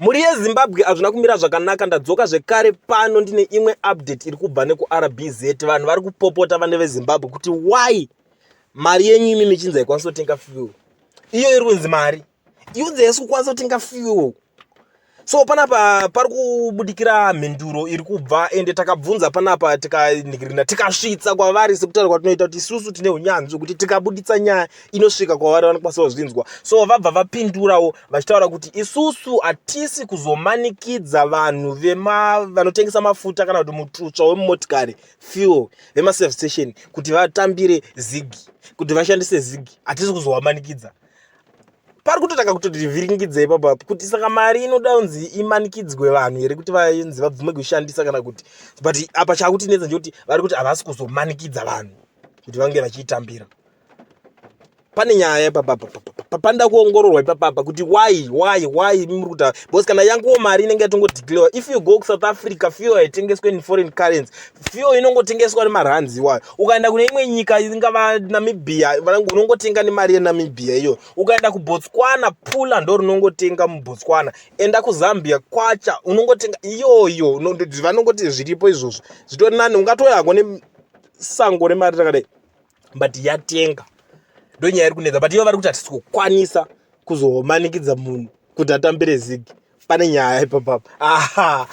Mhuri yeZimbabwe, hazvina kumira zvakanaka. Ndadzoka zvekare pano ndine imwe update iri kubva nekuRBZ. Vanhu vari kupopota, vane veZimbabwe, kuti why mari yenyu imi michinzi haikwanisi kutenga fuel. Iyo iri kunzi mari iunzi haisi kukwanisa kutenga fuel. So panapa pari kubudikira mhinduro iri kubva, ende takabvunza panapa, tikanhikirina, tikasvitsa kwavari sekutaura kwatinoita kuti isusu tine unyanzvi kuti tikabuditsa nyaya inosvika kwavari, vanokwanisa kuzvinzwa. So vabva vapindurawo vachitaura kuti isusu hatisi kuzomanikidza vanhu vanotengesa mafuta kana kuti mututsva wemumotikari, fuel, vemaservice station, kuti vatambire ZiG, kuti vashandise ZiG. Hatisi kuzovamanikidza. Pari kutotanga kutotivhiringidza ipapo kuti saka mari inoda kunzi imanikidzwe vanhu here kuti vanzi vabvume kuishandisa kana kuti? But apa chakutinetsa ndechekuti vari kuti havasi kuzomanikidza vanhu kuti vange vachiitambira. Pane nyaya ipapapa, panoda kuongororwa ipapapa kuti why muri kuta, because kana yanguwo mari inenge yatongodeclarewa. If you go kuSouth Africa, fuel haitengeswe in foreign currency. Fuel inongotengeswa nemarands iwayo. Ukaenda kune imwe nyika, ingava Namibia, unongotenga nemari yeNamibia iyo. Ukaenda kuBotswana, pula ndo rinongotenga muBotswana. Enda kuZambia, kwacha unongotenga iyoyo. Vanongoti zviripo izvozvo zvitori nani. Ungatoyako nesango remari rakadai, but yatenga. Ndonyaya iri kunetsa, but ivo vari kuti hatisi kukwanisa kuzomanikidza munhu kuti atambire ZiG. Pane nyaya ipapapa, aha.